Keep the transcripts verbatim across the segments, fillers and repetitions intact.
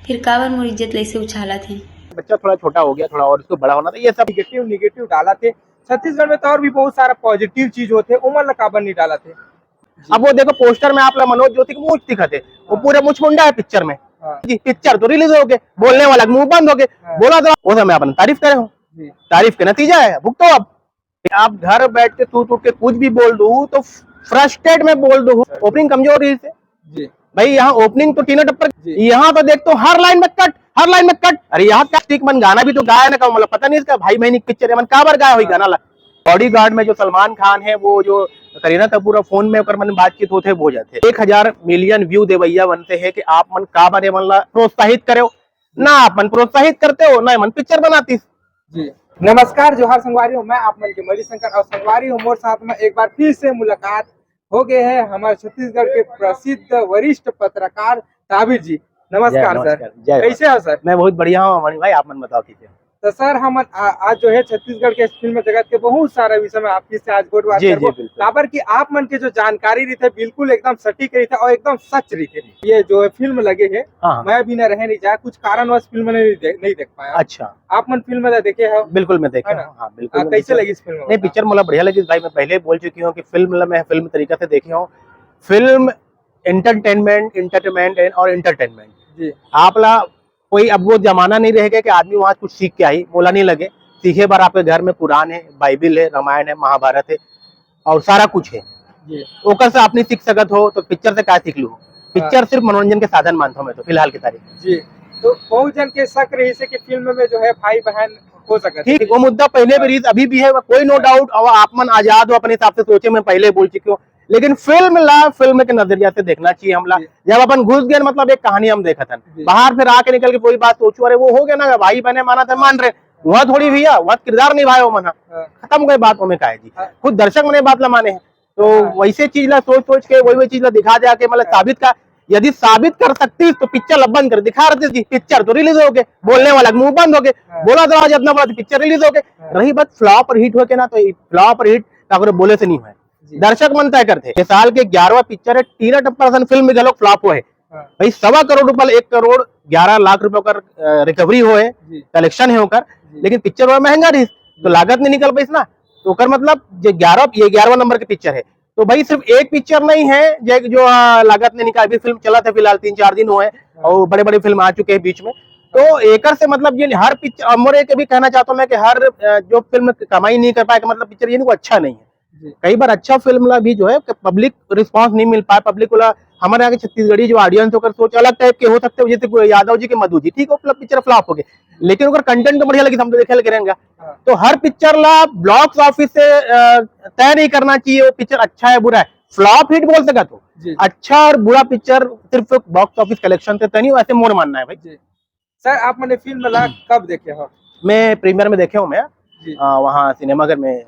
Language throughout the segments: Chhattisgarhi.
फिर काबर मोर इज्जत लइसे उछालत हे। बच्चा थोड़ा छोटा हो गया, थोड़ा और इसको बड़ा होना था, ये सब। नेगेटिव नेगेटिव डालत हे। छत्तीसगढ़ में तो और भी बहुत सारा पॉजिटिव चीज होथे, ओमन ला काबर नहीं डालत हे? अब वो देखो, पोस्टर में आप ला मनोज ज्योति के मुंह दिखत हे, वो हाँ। पूरे मुंह मुंडा है पिक्चर में। हाँ। जी, पिक्चर तो रिलीज हो गए, बोलने वाला मुंह बंद हो गए, हाँ। बोला तो वो समय अपन तारीफ करे हो, जी। तारीफ के नतीजा है, भुगतो अब। आप घर बैठ के तू टूट के कुछ भी बोल दू तो फ्रस्ट्रेट में बोल दू, ओपनिंग कमजोर रही से। जी। भाई, यहाँ ओपनिंग तो टीना टप्पर, जी। यहाँ तो देख तो हर लाइन में कट, हर लाइन में कट। अरे, यहाँ का स्टिक मन गाना भी तो गाया ना, का मतलब पता नहीं इसका भाई बहन की पिक्चर है, मन काबर गाया हुई गाना ला। बॉडीगार्ड में जो सलमान खान है, वो जो करीना कपूर फोन में ओकर मन बातचीत होते, वो जाते एक हजार मिलियन व्यू देवैया बनते हैं कि आप मन काबर ये मन ला प्रोत्साहित करे हो, ना आप मन प्रोत्साहित करते हो, ना ये मन पिक्चर बनातीस। जी। नमस्कार, जोहार संगवारी हो, मैं आप मन के मणिशंकर और संगवारी हो, मोर साथ में एक बार फिर से मुलाकात हो गए है हमारे छत्तीसगढ़ के प्रसिद्ध वरिष्ठ पत्रकार ताबिर जी। नमस्कार जय सर, नमस्कार, जय कैसे हो सर? मैं बहुत बढ़िया हूँ अमन भाई, आप मन बताओ ठीक है। तो सर, हम आ, आज जो है छत्तीसगढ़ के फिल्म जगत के बहुत सारा विषय में आपके से आज गोठबात जी, करबो। जी, बिल्कुल। काबर कि आप मन के जो जानकारी रहिथे बिल्कुल एकदम सटीक रहिथे और एकदम सच रहिथे। ये जो है फिल्म लगे है, हाँ, हाँ। मैं भी ना रहे नहीं जाए, कुछ कारणवश फिल्म नहीं देख, नहीं देख पाया। अच्छा, आप मन फिल्म ला देखे हो? बिल्कुल मैं देखे है ना? हूँ, हाँ, बिल्कुल आ, मैं कैसे देखे लगी इस फिल्म हूँ। नहीं, पिक्चर मोला बढ़िया लगी भाई, मैं पहले बोल चुकी हूँ कि फिल्म ला मैं फिल्म तरीका से देखे हूँ। फिल्म एंटरटेनमेंट, इंटरटेनमेंट और एंटरटेनमेंट। जी। आप ला कोई, अब वो जमाना नहीं रह गया कि आदमी वहाँ कुछ सीख के आई, मोला नहीं लगे। सीखे बर आपके घर में कुरान है, बाइबिल है, रामायण है, महाभारत है और सारा कुछ है। जी। ओकर से आप नहीं सीख सकत हो तो पिक्चर से का सीख लू? पिक्चर सिर्फ मनोरंजन के साधन मानता हूँ मैं तो फिलहाल की तारीख। जी। तो बहुत जन के शक रही से कि फिल्म में जो है भाई बहन हो सकत है। ठीक, वो मुद्दा पहले भी रही, अभी भी है, कोई नो डाउट। और आप मन आजाद हो अपने हिसाब से सोचे, मैं पहले बोल चुकी हूँ, लेकिन फिल्म ला फिल्म के नजरिया से देखना चाहिए हमला। जी। जब अपन घुस गए, मतलब एक कहानी हम देखत हन, जी। बाहर फिर आके निकल के कोई बात सोचो, अरे वो हो गया ना, भाई बहने माना था, मान रहे, वहाँ थोड़ी भैया, वहाँ किरदार निभाए हो मना, हाँ। खत्म कोई बात, वो में का है जी। हाँ। खुद दर्शक मने बात ला माने हैं, तो हाँ। वैसे चीज ला सोच सोच के वही वही चीज ला दिखा दिया के, मतलब हाँ। साबित का, यदि साबित कर सकती तो पिक्चर ला बंद कर, दिखा रहे जी, पिक्चर तो रिलीज हो गए, बोलने वाला मुंह बंद हो गए, हाँ। बोला तो आज इतना बड़ा पिक्चर रिलीज हो गए। हाँ। रही बात फ्लॉप और हिट हो के ना, तो फ्लॉप और हिट अगर बोले से नहीं है, जी। दर्शक मन तय करते। ये साल के ग्यारहवाँ पिक्चर है, टीना टप्पर असन फिल्म भी घलोक फ्लॉप हुए। हाँ। भाई, सवा करोड़ रुपया, एक करोड़ ग्यारह लाख रुपया ओकर रिकवरी होए, जी। कलेक्शन है ओकर, जी। लेकिन पिक्चर बड़ा महंगा रही, तो लागत नहीं निकल पाई ना। तो ओकर मतलब ये ग्यारह, ये ग्यारहवाँ नंबर के पिक्चर है। तो भाई, सिर्फ एक पिक्चर नहीं है जे जो, आ, लागत नहीं निकल, अभी फिल्म चला था फिलहाल, तीन चार दिन हुए हैं और बड़े बड़े फिल्म आ चुके हैं बीच में। तो एकर से मतलब ये हर पिक्चर, मोर एक भी कहना चाहता हूँ मैं कि हर, अ, जो फिल्म कमाई नहीं कर पाए, मतलब पिक्चर ये नहीं, वो अच्छा नहीं है। जी। कई बार अच्छा फिल्म ला भी जो है पब्लिक रिस्पांस नहीं मिल पाए, पब्लिक वाला, हमारे यहाँ के छत्तीसगढ़ी जो ऑडियंस ओकर सोच अलग टाइप के हो सकते हैं, जैसे कोई यादव जी के मधु जी, ठीक है, पिक्चर फ्लॉप हो गए, लेकिन ओकर कंटेंट तो बढ़िया लगी, हम तो देखे लगे रहेंगे। हाँ। तो हर पिक्चर ला बॉक्स ऑफिस से, अ, तय नहीं करना चाहिए वो पिक्चर अच्छा है बुरा है, फ्लॉप हिट बोल सकत हो। जी। अच्छा और बुरा पिक्चर सिर्फ बॉक्स ऑफिस कलेक्शन से तय नहीं, वैसे मोर मानना है भाई। जी। सर, आप मने फिल्म ला कब देखे हो? मैं प्रीमियर में देखे हूँ मैं, जी। अ, वहाँ सिनेमाघर में,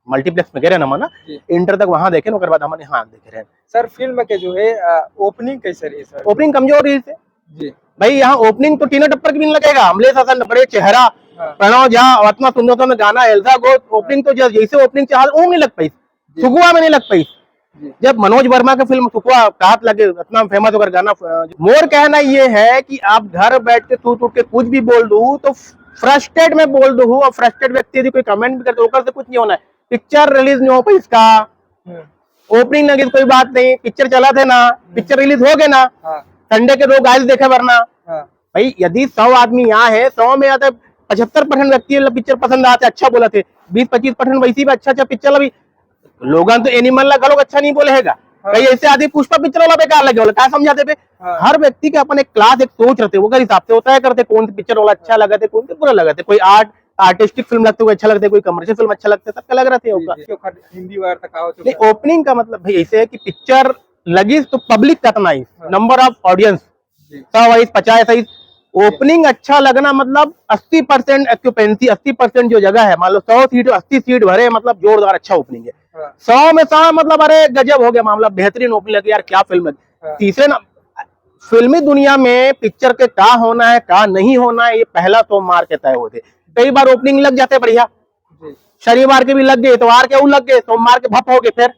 मल्टीप्लेक्स में गए रहे ना, ना जी। इंटर तक वहाँ देखे, ओकर बाद हमने, हाँ, देखे रहे। सर, फिल्म के जो है ओपनिंग कैसे रही सर? ओपनिंग कमजोर रही से जी। भाई, यहाँ ओपनिंग तो टीना टप्पर के भी नहीं लगेगा, अमलेश हसन बड़े चेहरा, हाँ। प्रणव झा और इतना सुंदर सुंदर गाना, एल्सा गोट, ओपनिंग तो जैसे, जैसे ओपनिंग चाहत वो नहीं लग पाई, जी। सुकुआ में नहीं लग पाई। जी। जब मनोज वर्मा के फिल्म सुकुआ कहत लगे, इतना फेमस होकर गाना, अ, मोर कहना ये है कि आप घर बैठ के तू टूट के कुछ भी बोल दू तो फ्रस्ट्रेट में बोल दू, और फ्रस्ट्रेट व्यक्ति यदि कोई कमेंट भी करते, ओकर से कुछ नहीं होना है। पिक्चर रिलीज नहीं हो पाई इसका, हम्म। ओपनिंग लगे तो कोई बात नहीं, पिक्चर चला थे ना, पिक्चर रिलीज हो गए ना, हाँ। संडे के दो गाइस देखे वरना। हाँ। भाई, यदि सौ आदमी यहाँ है, सौ में आता पचहत्तर परसेंट व्यक्ति ला पिक्चर पसंद आते, अच्छा बोला थे, बीस पच्चीस परसेंट वैसी भी अच्छा अच्छा पिक्चर अभी लोगन तो एनिमल ला घलोक अच्छा नहीं बोले हैगा, हाँ। कई ऐसे आदमी पुष्पा पिक्चर वाला बेकार लगे वाला, क्या समझाते पे? हाँ। हर व्यक्ति के अपन एक क्लास, एक सोच रहते, वो कर हिसाब से वो तय करते कौन सी पिक्चर वाला अच्छा लगते, कौन सी बुरा लगते, कोई आर्ट, आर्टिस्टिक फिल्म लगते, कोई अच्छा लगते, कोई कमर्शियल फिल्म अच्छा लगता है, सबका लग रहा था जी, होगा। जी। हिंदी वार तक आओ तो नहीं, ओपनिंग का मतलब भाई ऐसे है कि पिक्चर लगिस तो पब्लिक कितना आई, हाँ। नंबर ऑफ ऑडियंस, जी। सौ आइस, पचास आइस, ओपनिंग अच्छा लगना मतलब अस्सी परसेंट ऑक्यूपेंसी, अस्सी परसेंट जो जगह है, मान लो सौ सीट, अस्सी सीट भरे, मतलब जोरदार अच्छा ओपनिंग है। हाँ। सौ में सौ मतलब अरे गजब हो गया मामला, बेहतरीन ओपनिंग लगी यार, क्या फिल्म लगी। हाँ। तीसरे न, फिल्मी दुनिया में पिक्चर के का होना है, का नहीं होना है, ये पहला सोमवार के तय होते। कई बार ओपनिंग लग जाते बढ़िया, जी। शनिवार के भी लग गए, इतवार के वो लग गए, सोमवार के भप हो गए, फिर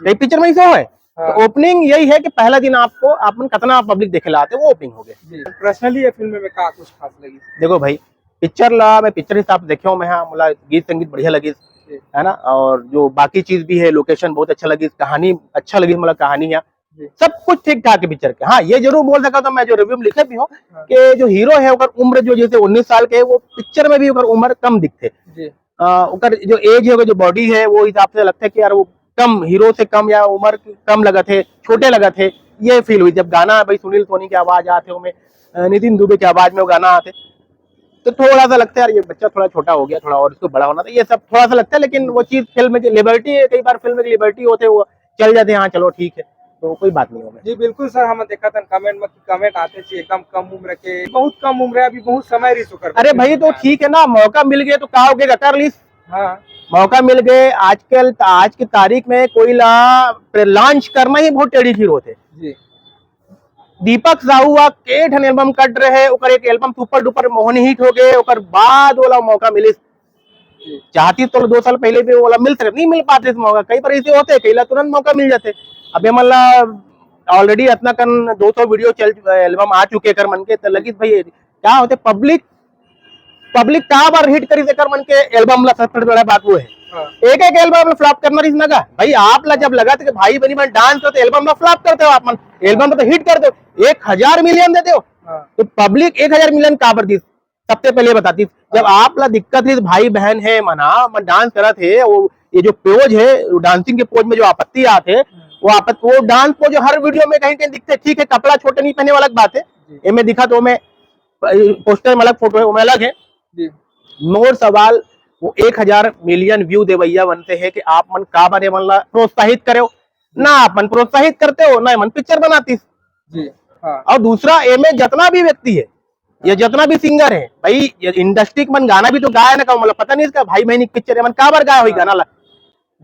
कई पिक्चर में ऐसे हुए। हाँ। तो ओपनिंग यही है कि पहला दिन आपको, आप मन कितना पब्लिक देखे ला आते, वो ओपनिंग हो गए। जी, पर्सनली ये फिल्म में का कुछ खास लगी? देखो भाई, पिक्चर ला मैं पिक्चर हिसाब से देखे हूँ मैं, हाँ, मोला गीत संगीत बढ़िया लगिस, जी। है ना, और जो बाकी चीज भी है, लोकेशन बहुत अच्छा लगिस, कहानी अच्छा लगिस, मतलब कहानी है, जी। सब कुछ ठीक ठाक है पिक्चर के। हाँ, ये जरूर बोल सकता था मैं, जो रिव्यू में लिखे भी हूँ, हाँ। कि जो हीरो है ओकर उम्र जो जैसे उन्नीस साल के है, वो पिक्चर में भी ओकर उम्र कम दिखते। जी। अ, ओकर जो एज है, ओकर जो बॉडी है, वो हिसाब से लगता है कि यार वो कम, हीरो से कम या उम्र कम लगत है, छोटे लगत है, ये फील हुई। जब गाना भाई सुनील सोनी की आवाज आते हो में, अ, नितिन दुबे की आवाज में वो गाना आते, तो थोड़ा सा लगता है यार ये बच्चा थोड़ा छोटा हो गया, थोड़ा और इसको बड़ा होना था, ये सब थोड़ा सा लगता है। लेकिन वो चीज फिल्म की लिबर्टी है, कई बार फिल्म की लिबर्टी होते हैं, वो चल जाते हैं, हाँ चलो ठीक है, तो कोई बात नहीं होगा। जी बिल्कुल सर, हम देखा था कमेंट में कि कमेंट आते जी एकदम कम उम्र के, बहुत कम उम्र है, अभी बहुत समय रही सो कर। अरे भाई तो ठीक है ना, मौका मिल गया तो का हो गया, कर लीस। हाँ। मौका मिल गए, आजकल, आज की तारीख में कोई ला लॉन्च करना ही बहुत टेढ़ी खीर होते। जी। दीपक साहू वा के ठन एल्बम कट रहे, ओकर एक album super duper Mohan hit हो गए, ओकर बाद वाला मौका मिलिस। जी। चाहती तो दो साल पहले भी वाला मिल सकत, नहीं मिल पाते इस मौका। कई बार ऐसे होते, कई ला तुरंत मौका मिल जाते। अब ये मतलब ऑलरेडी इतना कन दो सौ वीडियो चल चुका है, एल्बम आ चुके कर मन के, तो लगिस भाई क्या होते, पब्लिक, पब्लिक का बार हिट करी से कर मन के एल्बम ला, सबसे बड़ा बात वो है। हाँ। एक एक एल्बम ला फ्लॉप करना रही ना का भाई, आप ला जब लगा था कि भाई बनी बन डांस हो तो एल्बम ला फ्लॉप करते हो आप मन, एल्बम तो हिट करते हो, एक हजार मिलियन देते हो, हाँ। तो पब्लिक एक हजार मिलियन का बार दी? सबसे पहले बताती, जब हाँ। आप ला दिक्कत रही भाई बहन है मना, मन डांस करत है, वो ये जो पोज है, डांसिंग के पोज में जो आपत्ति आते, हम्म। वो आपत-, वो डांस पोज जो हर वीडियो में कहीं कहीं दिखते, ठीक है, कपड़ा छोटे नहीं पहने वाला बात है, जी। ये में दिखा तो मैं पोस्टर में अलग, फोटो है, वो में अलग है। जी। मोर सवाल, वो एक हजार मिलियन व्यू देवैया बनते हैं कि आप मन का बारे मन ला प्रोत्साहित करेव, ना आप मन प्रोत्साहित करते हो, ना मन पिक्चर बनातीस। जी, हाँ। और दूसरा, ए में जितना भी व्यक्ति है, या जितना भी सिंगर है, भाई, ये इंडस्ट्री के मन गाना भी तो गाए ना, का मतलब पता नहीं इसका भाई बहन की पिक्चर है, मन का बार गाया हुई हाँ। गाना ला।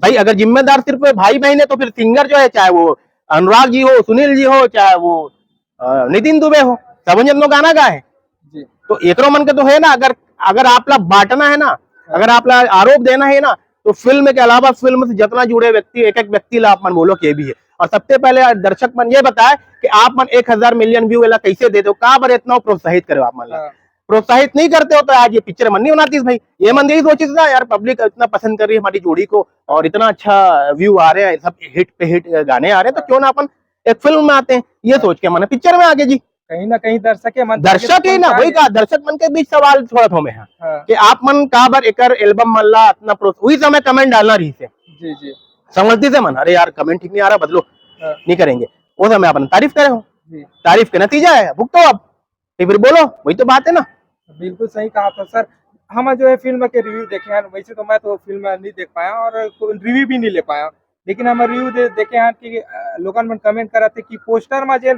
भाई, अगर जिम्मेदार सिर्फ भाई बहन है, तो फिर सिंगर जो है, चाहे वो अनुराग जी हो, सुनील जी हो, चाहे वो, अ, नितिन दुबे हो, सब जन तो गाना गाए। जी। तो एकरो मन के तो है ना, अगर, अगर आप ला बांटना है ना, हाँ। अगर आप ला आरोप देना है ना, तो फिल्म के अलावा फिल्म से जितना जुड़े व्यक्ति, एक एक व्यक्ति ला आप मन बोलो के भी है। और सबसे पहले दर्शक मन ये बताए कि आप मन एक हजार मिलियन व्यू वाला कैसे दे दो, का बार इतना प्रोत्साहित करो आप मन ला। हाँ। प्रोत्साहित नहीं करते हो तो आज ये पिक्चर मन नहीं बनातीस भाई। ये मन यही सोचिस ना यार, पब्लिक इतना पसंद कर रही है हमारी जोड़ी को और इतना अच्छा व्यू आ रहे हैं, सब हिट पे हिट गाने आ रहे हैं, तो हाँ। क्यों ना अपन एक फिल्म में आते हैं, ये हाँ। सोच के मन पिक्चर में आ गए जी। कहीं ना कहीं दर्शक के मन दर्शक ही ना, वही कहा, दर्शक मन के बीच सवाल छोड़ा था मैं, हाँ। हाँ। कि आप मन का बार एकर एल्बम मन ला इतना प्रोत्स-, वही समय कमेंट डालना रही से। जी, जी। समझती से मन, अरे यार कमेंट ठीक नहीं आ रहा, बदलो, हाँ। नहीं करेंगे। वो समय अपन तारीफ करे हो, जी। तारीफ के नतीजा है, भुगतो आप, तो फिर बोलो, वही तो बात है ना। बिल्कुल सही कहा था सर। हम जो है फिल्म के रिव्यू देखे हैं, वैसे तो मैं तो फिल्म नहीं देख पाया और रिव्यू भी नहीं ले पाया, लेकिन हम रिव्यू दे, देखे हैं कि, अ, लोगन मन कमेंट करत थे कि पोस्टर में जे,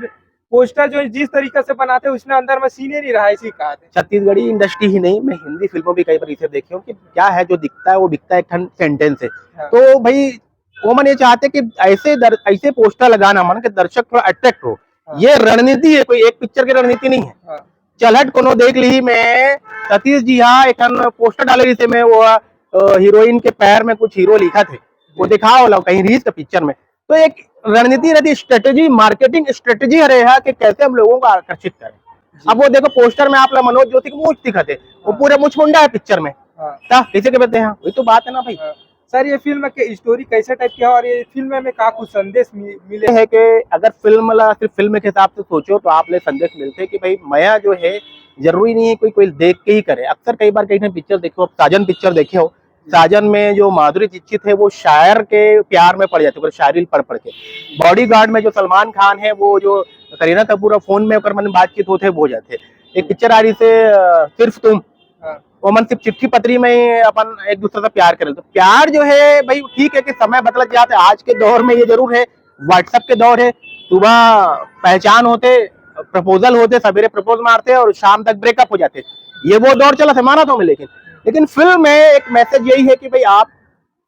पोस्टर जो जिस तरीका से बनाते हैं, उसने अंदर में सीन ही नहीं रहा, ऐसे ही कहा थे। छत्तीसगढ़ी इंडस्ट्री ही नहीं, मैं हिंदी फिल्मों भी कई बार इसे देखे हूँ कि क्या है जो दिखता है वो बिकता है, एक ठन सेंटेंस है। हाँ। तो भाई वो मन ये चाहते कि ऐसे दर-, ऐसे पोस्टर लगाना मन कि दर्शक थोड़ा अट्रैक्ट हो। हाँ। ये रणनीति है, कोई एक पिक्चर की रणनीति नहीं है। हाँ। चल हट कोनो देख ली मैं, सतीश जी हाँ एक ठन पोस्टर डाले जिसे मैं वो, अ, हीरोइन के पैर में कुछ हीरो लिखा थे, वो जी। दिखाओ ला कहीं रीस का पिक्चर में। तो एक रणनीति रहती, स्ट्रेटेजी, मार्केटिंग स्ट्रेटेजी रहे है कि कैसे हम लोगों को आकर्षित करें। जी। अब वो देखो पोस्टर में आप ला मनोज ज्योति की मूछ दिखाते, वो हाँ। पूरे मूछ मुंडा है पिक्चर में। हाँ। क्या कैसे के बताते हैं, वही तो बात है ना भाई। हाँ। सर, ये फिल्म के स्टोरी कैसे टाइप की है और ये फिल्म में का कुछ संदेश मि-, मिले? ये है कि अगर फिल्म ला सिर्फ फिल्म के हिसाब से सोचो तो आप ले संदेश मिलते हैं कि भाई मया जो है जरूरी नहीं है कोई, कोई देख के ही करे। अक्सर कई बार कहीं पिक्चर देखो, आप साजन पिक्चर देखे हो, साजन में जो माधुरी दीक्षित है वो शायर के प्यार में पड़ जाती है, शायरी पढ़ पढ़ के। बॉडीगार्ड में जो सलमान खान है वो जो करीना कपूर फोन में ओकर मन बातचीत होते वो हो जाते। एक पिक्चर आ रही से, अ, सिर्फ तुम, हाँ। वो मन सिर्फ चिट्ठी पत्री में ही अपन एक दूसरे से प्यार करें। तो प्यार जो है भाई ठीक है कि समय बदलत जाते, आज के दौर में ये जरूर है WhatsApp के दौर है, सुबह पहचान होते, प्रपोजल होते, सवेरे प्रपोज मारते और शाम तक ब्रेकअप हो जाते। ये वो दौर चला था, माना था मैं, लेकिन, लेकिन फिल्म में एक मैसेज यही है कि भाई आप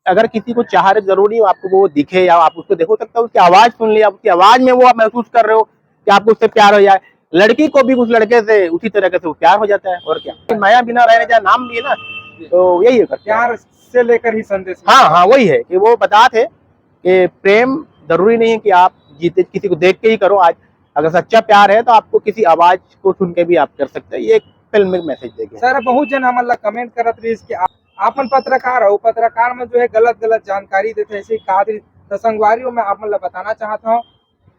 अगर किसी को चाह रहे, जरूरी हो आपको वो दिखे या आप उसको देखो, सकता है उसकी आवाज सुन ले, आप उसकी आवाज में वो आप महसूस कर रहे हो कि आपको उससे प्यार हो जाए। लड़की को भी उस लड़के से उसी तरह से वो प्यार हो जाता है। और क्या, मया बिना रहे जा नाम भी है ना, तो यही है करते हैं। प्यार से लेकर ही संदेश मिलता है। हाँ, हाँ, वही है कि वो बताते कि प्रेम जरूरी नहीं है कि आप जीते किसी को देख के ही करो। आज अगर सच्चा प्यार है तो आपको किसी आवाज को सुन के भी आप कर सकते हैं। ये एक फिल्म में मैसेज देके। सर, बहुत जन हमन ला कमेंट करत रहिस कि आप, आपन पत्रकार हो, पत्रकार में जो है गलत गलत जानकारी देते, ऐसे ही कहा। तो संगवारी हो, मैं आप मन ला बताना चाहत हूँ,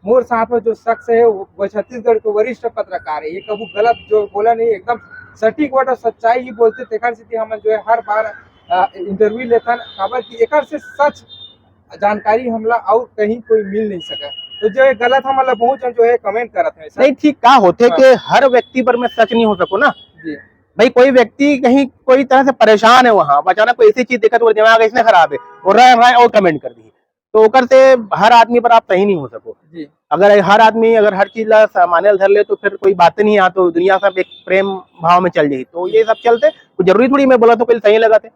मोर साथ में जो शख्स है वो, वो छत्तीसगढ़ के वरिष्ठ पत्रकार है। ये कभू गलत जो बोला नहीं, एकदम सटीक वर्ड और सच्चाई ही बोलते। तेकर सेती हमन जो है हर बार इंटरव्यू लेथन, काबर कि एकर से सच जानकारी हमला और कहीं कोई मिल नहीं सके। तो जो है गलत हमन ला बहुत जन जो है कमेंट करत है सर। नहीं, ठीक का होथे हाँ। कि हर व्यक्ति पर मैं सच नहीं हो सको ना। जी। भाई, कोई व्यक्ति कहीं कोई तरह से परेशान है, वहां अचानक कोई ऐसी चीज देखा तो वो दिमाग इसने खराब है, और राय राय और कमेंट कर दी, तो ओकर से हर आदमी पर आप सही नहीं हो सको। जी। अगर हर आदमी अगर हर चीज ला सामान्य धर ले तो फिर कोई बात नहीं है, तो दुनिया सब एक प्रेम भाव में चल जाई। तो ये सब चलते कुछ जरूरी थोड़ी मैं बोला तो कोई सही लगा थे,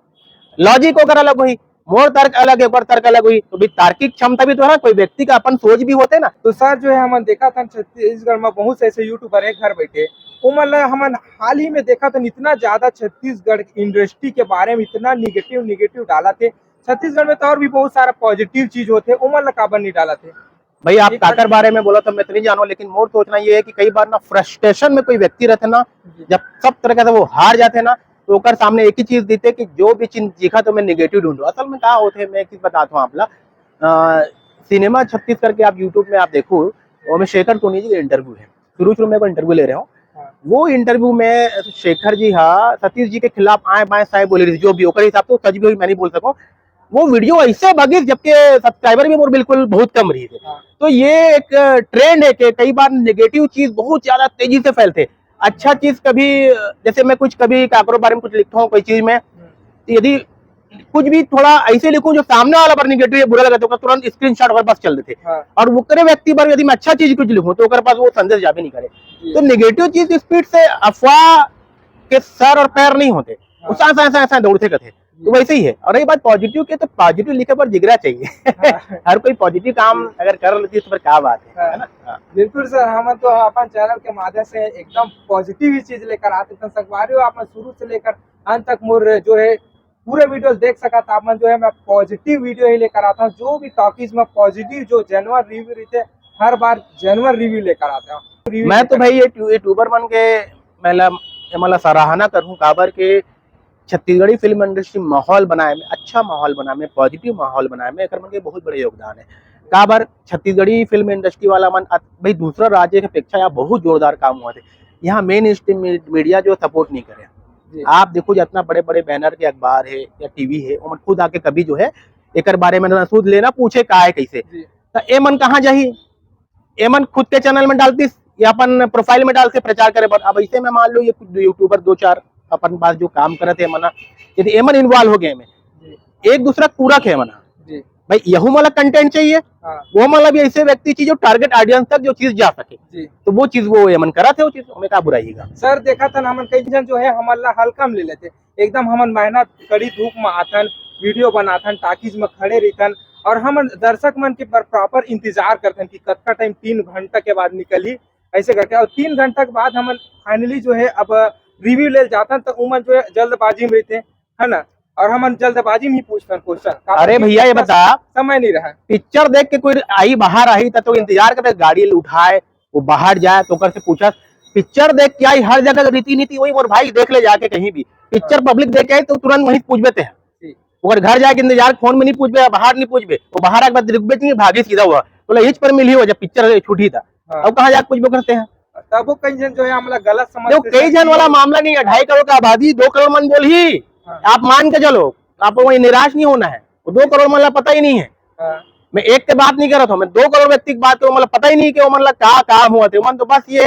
लॉजिक ओकर अलग हुई, मोर तर्क अलग है, ओकर तर्क अलग हुई, तो भी तार्किक क्षमता भी तो है ना, कोई व्यक्ति का अपन सोच भी होते ना। तो सर जो है हमन देखा था छत्तीसगढ़ में बहुत से ऐसे यूट्यूबर है घर बैठे, ओमन ला हमन हाल ही में देखा था इतना ज्यादा छत्तीसगढ़ इंडस्ट्री के बारे में इतना निगेटिव निगेटिव डाला थे। छत्तीसगढ़ में तो और भी बहुत सारा पॉजिटिव चीज होते, ओमन ला काबर नहीं डाला थे? भाई, आप काकर बारे में बोला तो मैं तो नहीं जानूं, लेकिन मोर सोचना ये है कि कई बार ना फ्रस्ट्रेशन में कोई व्यक्ति रहते ना, जब सब तरह से वो हार जाते ना, तो ओकर सामने एक ही चीज देते कि जो भी चीज दिखा तो मैं निगेटिव ढूंढूं। असल में का होते, मैं एक चीज बताता हूँ आप ला। अ, सिनेमा छत्तीस करके आप यूट्यूब में आप देखो, वो में शेखर सोनी जी का इंटरव्यू है, शुरू शुरू में वो इंटरव्यू ले रहे हो। हाँ। वो इंटरव्यू में शेखर जी हा सतीश जी के खिलाफ आए बाएं साए बोले रही, जो भी ओकर हिसाब से सच भी होई, मैं नहीं बोल सकूं। वो वीडियो ऐसे भागिस जबकि सब्सक्राइबर भी मोर बिल्कुल बहुत कम रही थे। हाँ। तो ये एक ट्रेंड है कि कई बार नेगेटिव चीज बहुत ज्यादा तेजी से फैलते। अच्छा चीज कभी, जैसे मैं कुछ कभी काकरो बारे में कुछ लिखता हूँ कोई चीज में, हम्म। तो यदि कुछ भी थोड़ा ऐसे लिखूं जो सामने वाला पर निगेटिव या बुरा लगा तो तुरंत स्क्रीनशॉट और बस चल देते। हाँ। और वो करे व्यक्ति पर यदि मैं अच्छा चीज कुछ लिखूं तो ओकर पास वो संदेश जाबे नहीं करे। जी। तो नेगेटिव चीज स्पीड से अफवाह के सर और पैर नहीं होते, हाँ। वो ऐसा ऐसा ऐसा दौड़ते कथे। तो वैसे ही है। और रही बात पॉजिटिव के, तो पॉजिटिव लिखे पर जिगरा चाहिए। हाँ। हर कोई पॉजिटिव काम अगर कर लेती है तो फिर क्या बात है, हाँ। है ना? हाँ। बिल्कुल सर, हम तो अपन चैनल के माध्यम से एकदम पॉजिटिव ही चीज लेकर आते हैं। संगवारी हो, आप शुरू से लेकर अंत तक मोर जो है पूरे वीडियो देख सकत, आप मन जो है मैं पॉजिटिव वीडियो ही लेकर आता हूँ। जो भी टॉकीज में पॉजिटिव जो जेन्युइन रिव्यू रहते, हर बार जेन्युइन रिव्यू लेकर आता हूँ। मैं तो भाई ये यूट्यूबर मन के मैं ला, ये मतलब सराहना करूँ, काबर के छत्तीसगढ़ी फिल्म इंडस्ट्री माहौल बनाए में, अच्छा माहौल बनाए में, पॉजिटिव माहौल बनाए में एकर मन के बहुत बड़े योगदान है। काबर छत्तीसगढ़ी फिल्म इंडस्ट्री वाला मन अत-, भाई दूसरा राज्य के अपेक्षा यहाँ बहुत जोरदार काम हुआ थे। यहाँ मेन स्ट्रीम मीडिया जो सपोर्ट नहीं करे। जी। आप देखो जितना बड़े बड़े बैनर के अखबार है या टीवी है, ओमन खुद आके कभी जो है एकर बारे में ना सुध लेना पूछे का है कैसे। जी। तो एमन कहाँ जाही? एमन खुद के चैनल में डालतीस या अपन प्रोफाइल में डालते प्रचार करे बर। अब ऐसे में मान लो ये कुछ यूट्यूबर दो चार अपन पास जो काम करत है मना, यदि एमन इन्वॉल्व हो गए में, जी। एक दूसरा पूरक है मना। जी। भाई यहू मला कंटेंट चाहिए, हाँ। वो मतलब ऐसे व्यक्ति चाहिए जो टारगेट ऑडियंस तक जो चीज जा सके। जी। तो वो चीज वो एमन करत है, वो चीज हमें का बुराई का। सर देखा था ना, हमन कई जन जो है हमन ला हल्का में ले लेते, एकदम हमन मेहनत कड़ी धूप में आथन, वीडियो बनाथन, टॉकीज में खड़े रहिथन और हमन दर्शक मन के प्रॉपर इंतजार करथन कि कतका टाइम तीन घंटा के बाद निकली, ऐसे करके। और तीन घंटा के बाद हमन फाइनली जो है अब रिव्यू ले जाथन, तो उमन जो है जल्दबाजी में रहते, है ना? और हमन जल्दबाजी में ही पूछथन क्वेश्चन। अरे भैया, ये बता, समय नहीं रहा। पिक्चर देख के कोई आई बाहर आई, तो, तो इंतजार करते, गाड़ी उठाए, वो बाहर जाए तो ओकर से पूछस, पिक्चर देख के आई, हर जगह रीति नीति वही, मोर भाई देख ले जाके कहीं भी पिक्चर हाँ। पब्लिक देख के आई तो तुरंत वहीं पूछबे ते हैं। जी। ओकर घर जाके इंतजार, फोन में नहीं पूछबे, बाहर नहीं पूछबे, वो बाहर आके बाद रुकबे चाहिए, भागी सीधा हुआ, बोला हिच पर मिली हो जब पिक्चर छूटी था। हाँ। अब कहाँ जाके पूछबे करते हैं? तब वो कई जन जो है हमला गलत समझ जो कई जन वाला मामला नहीं है, ढाई करोड़ का आबादी, दो करोड़ मन बोल ही हाँ। आप मान के चलो, आपको वही निराश नहीं होना है। वो दो करोड़ मन ला पता ही नहीं है। हाँ। मैं एक के बात नहीं करत हूँ, मैं दो करोड़ व्यक्ति की बात करूँ, मतलब पता ही नहीं कि वो मन ला का काम हुआ थे। मन तो बस ये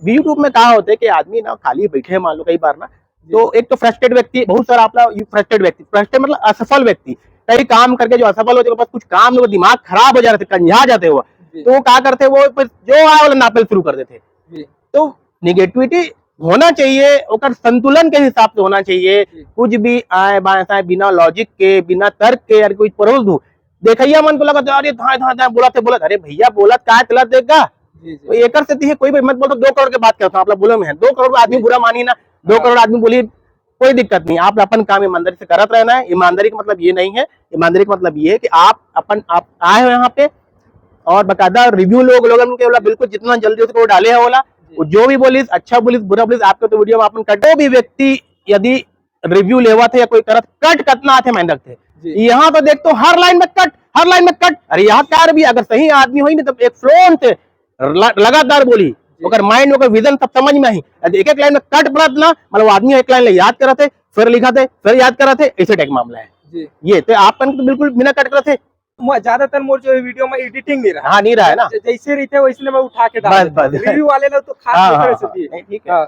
यूट्यूब में कहा होते कि आदमी ना खाली बैठे हैं, मान लो कई बार ना, तो एक तो फ्रस्ट्रेट व्यक्ति, बहुत सारा आपला फ्रस्ट्रेट व्यक्ति, फ्रस्ट्रेट मतलब असफल व्यक्ति, कई काम करके जो असफल हो जाए, बस कुछ काम नहीं, दिमाग खराब हो जा रहे थे, कंझा जाते हुआ, जी। तो वो क्या करते, वो फिर जो आए वाला नापल शुरू कर देते। जी। तो निगेटिविटी होना चाहिए, ओकर संतुलन के हिसाब से होना चाहिए। जी। कुछ भी आए बाएं साए बिना लॉजिक के, बिना तर्क के यार कोई परोस दू, देखैया मन को लगत है, "अरे धाए धाए धाए बोलत है, बोलत, अरे भैया बोलत का है, चलत देख का?" जी, जी। तो एकर से दिहे कोई भी मत बोलता, दो करोड़ के बात करता हूँ, आप लोग बोलो में है, दो करोड़ आदमी जी। बुरा मानी ना, दो हाँ। करोड़ आदमी बोली, कोई दिक्कत नहीं, आप अपन काम ईमानदारी से करत रहना है। ईमानदारी का मतलब ये नहीं है, ईमानदारी का मतलब ये है कि आप अपन, आप आए हो यहाँ पे, और बकायदा रिव्यू लोग, लोगन के ओला बिल्कुल जितना जल्दी हो सके वो डाले हे ओला। वो जो भी बोलिस, अच्छा बोलिस, बुरा बोलिस, आपके तो वीडियो में अपन कट, जो भी व्यक्ति यदि रिव्यू लेवत हे या कोई करत, कट कतना आथे मायने रखथे। यहाँ तो देख तो हर लाइन में कट, हर लाइन में कट। अरे यार भी अगर सही आदमी होही ना, तब एक फ्लो से ल-, लगातार बोली, ओकर माइंड, ओकर विजन सब समझ में आही। अगर एक एक लाइन में कट पड़त ना, मतलब वो आदमी एक लाइन ले याद करत हे, फिर लिखत हे, फिर याद करत हे, ऐसे टाइप मामला हे। ये तो आप मन के तो बिल्कुल बिना कट करत हे। ज्यादातर मोर जो वीडियो में एडिटिंग नहीं रहा। हाँ, नहीं रहा है ना। जैसे रहिथे वैसने मैं उठा के डाल देथंव। रिव्यू वाले लोग तो खास तौर से भी। नहीं, ठीक है।